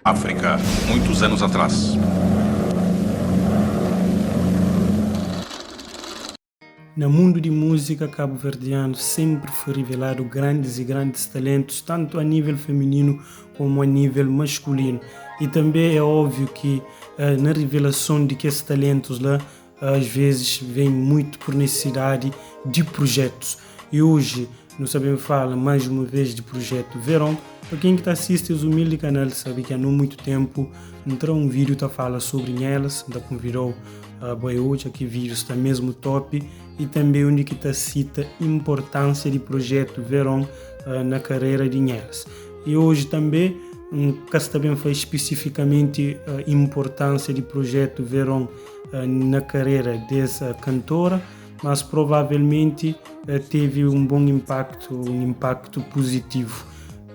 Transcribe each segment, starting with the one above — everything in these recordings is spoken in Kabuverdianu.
África, muitos anos atrás. Na mundu di múzika kabuverdianu senpri foi riveladu grandis y grandis talentus tantu a nível femininu komu a nível maskulinu y tanbe é óbviu ki na rivelason di kes talentus la às vezis vem muitu pur nisisidadi di prujetus y oji nu sa ben fala mais uma vez di prujetu Veron. Pa ken ki ta asisti es umildi kanal sabe ki a no muitu tenpu N tra un vídiu ta fala sobri nhelas, N ta konvidau bai odja ki vídiu sta mesmu top y tanbe undi ki ta sita inportansia di projetu Veron na karera di nhelas. Y oji tanbe N ka sta ben fla spesifikamenti inportansia di projetu Veron na karera des kantora, mas provavelmenti tevi un bon inpaktu, un inpaktu puzitivu.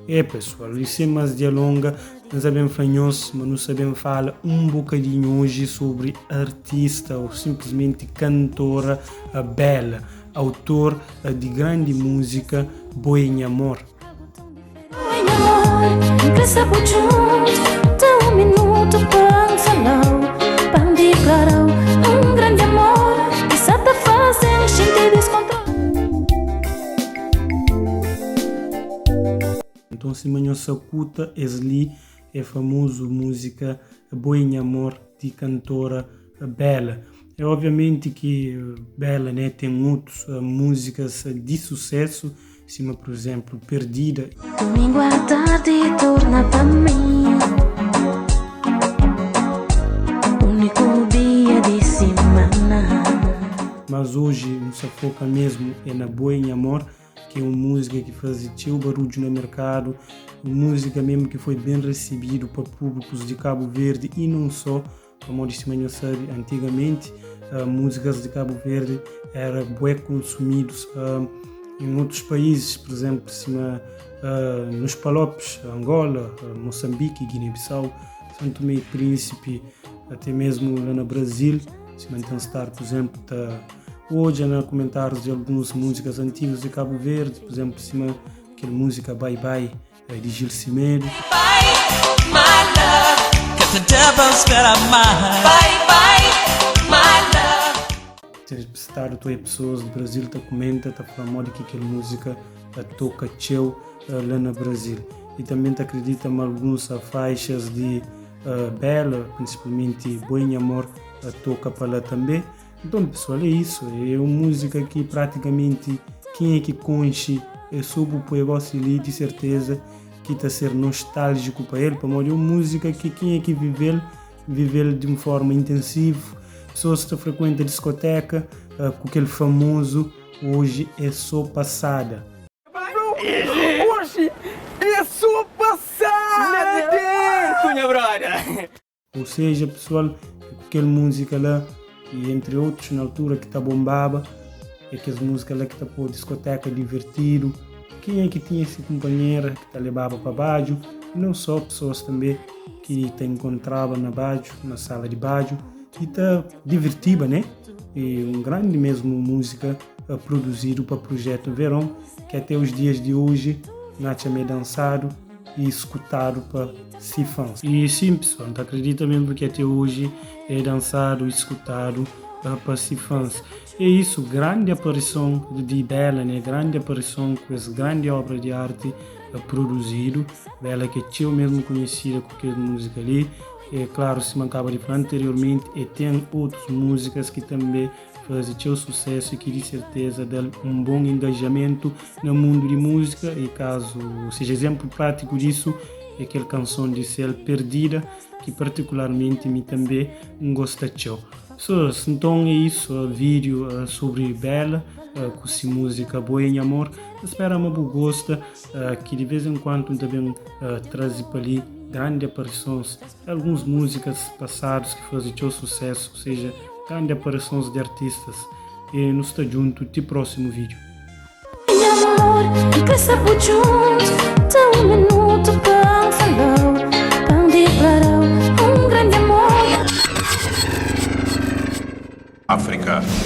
É pessoal, e sem mais delonga, N sa ben fla nhos ma nu sa ben fala un bokadinhu oji sobri artista ou simplesmenti kantora Bela, autor di grandi múzika Bo é nha amor. Nton sima nhos sakuta es li é famozu múzika Bo é nha amor di kantora Bela. É obviamenti ki Bela né ten otus múzikas di susésu sima pur izénplu Perdida. Domingu a tardi torna pa mi Uniku dia di simana. Mas oji nu sa foka mesmu é na Bo é nha amor. ki é un múzika ki faze txeu barudju na merkadu, un múzika mesmu ki foi ben resibidu pa públikus di Kabu Verdi y non só, pamodi sima nhos sabe antigamenti múzikas di Kabu Verdi era bué konsumidus en otus paízis, pur izénplu sima nos Palopes, Angola, Mosanbiki, Guiné-Bissau, São Tomé y Prínsipi, até mesmu la na Brazil, sima N ten stadu pur izénplu ta. Odja na kumentárius di alguns múzikas antigus di Kabu Verdi, pur izénplu sima kel múzika Bai Bai di Gil Semedo. Ten stadu ta oia pesoas di Brazil ta kumenta, ta fla modi ki kel múzika toka txeu la na Brazil. I tanbê ta akridita ma alguns faixas di Bela, prinsipalmenti Bo é Nha Amor, toka pa la tanbê. Nton pessoal é isso, é un música ki praticamente quem é ki conxe é so bu poi gosi li di certeza ki ta ser nostálgico pa el, pamodi é un música ki quem é ki vivel, vivel di un forma intensivo, pessoas ta frequenta discoteca ku kel famoso hoje é so passada. Hoje é so passada! Dentro, nha brother! Ou seja pessoal, é ku kel música la e entre otus na altura ki ta bombaba, é kes música la ki ta pô diskoteca divertidu, kenha ki tinha se kunpanhera ki ta lebaba pa badju e não só pessoas tanbe ki ta enkontraba na badju, na sala di badju e ta divertiba né? E un grandi mesmu música produzidu pa Projeto Veron ki até os dias di oji na atxa ma é dansadu. e skutadu pa si fãs. E sim pessoal, N ta akredita mesmo ki até oji é dansadu e skutadu pa si fãs. É isso, grandi aparison di Bela, né? Grandi aparison ku es grandi obra di arti produzidu. Bela ki é txeu mesmo konhesida ku kes múzika li. É klaru, sima N kaba di fla anteriormenti, e ten otus múzikas ki tanbe faze txeu susésu i ki di serteza da-l un bon engajamentu na mundu di múzika i kazu seja izénplu prátiku disu é kel kanson di sel Perdida ki partikularmenti mi tanbê N gosta txeu. Pesoas, nton é isu vídiu sobri Bela ku si múzika Bo é nha amor. N spera ma bu gosta ki di vez en kuantu N ta ben traze pa li grandi aparisons Alguns múzikas pasadus ki faze txeu susésu, seja grandi aparisons di artistas. E nu sta djuntu ti prósimu vídiu. Nha amor, N kre sta bu djuntu Tê un minutu pa N fala-u, pa N diklara-u.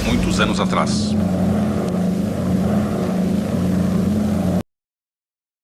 Muitos anos atrás.